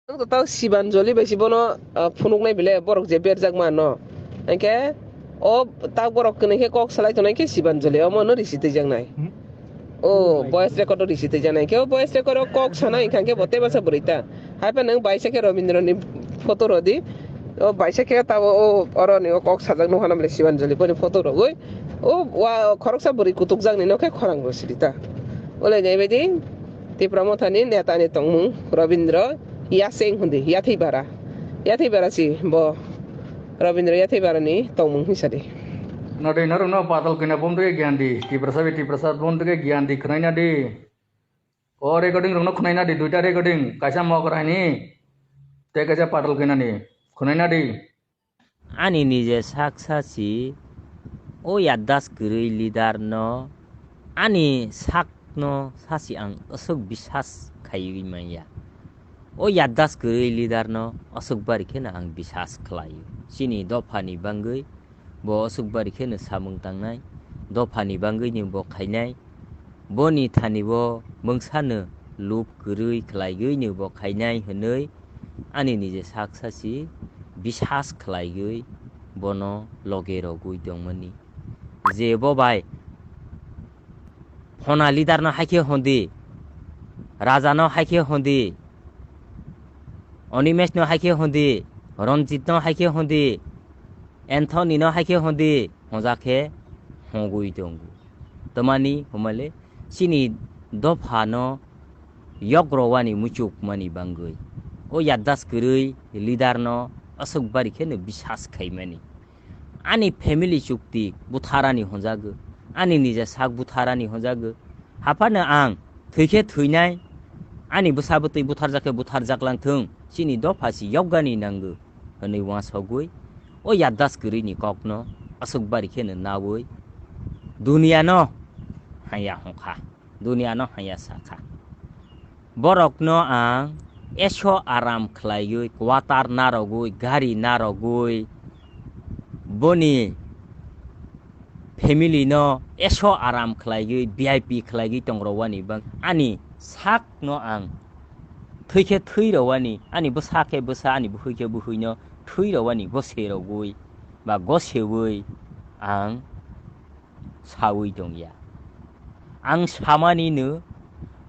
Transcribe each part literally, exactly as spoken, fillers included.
Nwng to tao Sibanjali bai si bono, ah, phunuknai bile borok je berjak ma no. Hwnkhe o tak borok kwnwi khe kok salai tongnai khe Sibanjali omo no risi twijaknai. Hmm? O voice record o risi twijaknai. Khe o voice record o kok sanai hwnkha khe bo tei masa bwrwi ta. Hai phano nwng baisa khe Robindra ni photo rw di. O baisa khe tabo o oro ni o kok sajak nukha na bile Sibanjali boni photo rwgwi. O wa khoroksa bwrwi kutukjak ni no khe khorang rw siri ta. Olai nai bai di. Tipra Motha ni neta ni tongmung Robindra Yaseng hundi, yathwi bara. Yathwi bara si bo Robindra yathwi bara ni tongmung hinsa di. Nadi norok no patal kena bom dege gyan di, Tiprasa bi Tiprasa bom dege gyan di, khwnai na di. O recording rok no khwnai na di, duita recording, kaisa Mogra ni, tei kaisa patal kena ni, khwnai na di. Ani nije sak sasi, o yaddas kwrwi leader no, ani sak no sasi ang aswk bisas khaiwi manya. O yaddas kwrwi leader no aswk bari kheno ang bisas khlaio. Chini dopha ni bangwi bo aswk bari kheno samung tangnai, dopha ni bangwi ni bo khainai. Boni thani bo mungsa no lub kwrwi khlaiwi ni bo khainai hwnwi ani nije sak sasi bisas khlaiwi bono loge rogwi tongmani. Je bo bai phona leader no haikhe hondi, raja no haikhe hondi, Animesh no haikhe hondi, Ranjit no haikhe hondi, Anthony no haikhe hondi, hoja khe hogwi tongo. Tamani homale chini dopha no yok rowani muchuk mani bangwi. O yaddas kwrwi leader no aswk bari kheno bisas khaimani. Ani family chukti butharani honjago, ani nija sak butharani honjago. Haphano ang thwikhe thwinai, ani bwsa bwtwi butharjak khe butharjak lang thung, chini dopha si yokgani nango, hwnwi uansogwi o yaddas kwrwini kokno aswk bari kheno naui duniano haya hwnkha. Duniano haya sakha. Borokno ang eso aram khlaiwi, quarter narogwi, gari narogwi, boni family no eso aram khlaiwi, V I P khlaiwi tongrowani bang ani sakno ang thwikhe thwirowani, ani bwsa khe bwsa, ani bwhwi khe bwhwino thwirowani goserogwi ba gosewi ang saui tongya. Ang samani no,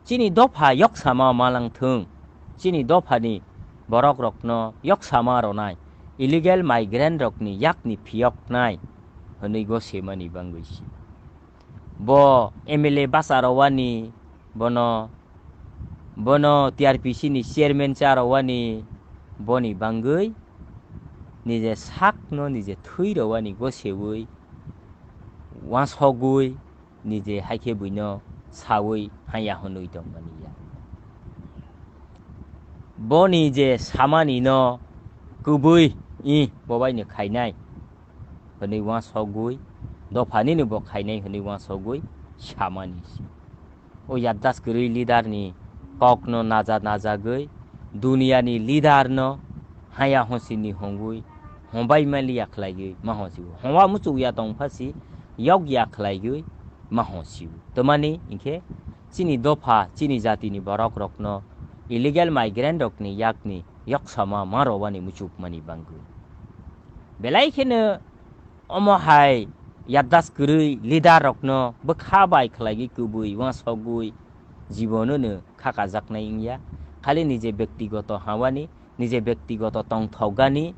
chini dopha yoksama malang thung, chini dophani borok rokno yoksama ronai, illegal migrant rokni yakni phiyoknai hwnwi go semani bangwi si. Bo M L A basa rowani, bono, bono T R P C ni chairman cha rowani, boni bangwi nije sakno nije thwi rowani go sewi, wansogwi, nije haikhe buino sawi haya hwnwi tongmani ya. Boni je samani no kubui i bobaino khainai hwnwi wansogwi, dophanino bo khainai hwnwi wansogwi samani. O yaddas kwrwi leader ni kokno naja najagwi duniya ni leader no haya honsini hongwi hombai mali ya khlaigwi ma honsi. Hongwa muchuk ya tong phasi yok ya khlaigwi ma honsi. Tamani hinkhe chini dopha, chini jati ni borok rokno illegal migrant rokni yakni yoksama ma rowani muchuk mani bangwi. Belai kheno omo hai yaddas kwrwi leader rokno bwkha bai khlaigwi kubui wansogwi jibono no khakajaknai wngya. Khali nije bektigoto hawani, nije bektigoto tongthokgani,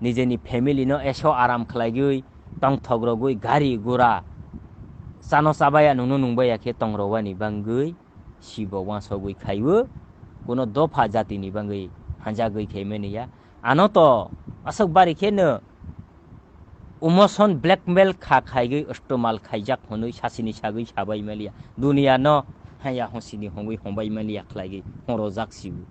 nijeni family no eso aram khlaigwi tongthok rogwi gari gura chano chabaya nungno nungbaya khe tongrowani bangwi sibo wansogwi khaiwi kuno dopha jatini bangwi hanjagwi khaimani ya. Ano to aswk bari kheno emotion blackmail kha khaigwi istemal khaijak hwnwi sasini sagwi sabai maliya. Duniya no haya honsini hongwi hombai maliya khlaigwi horojak sibo.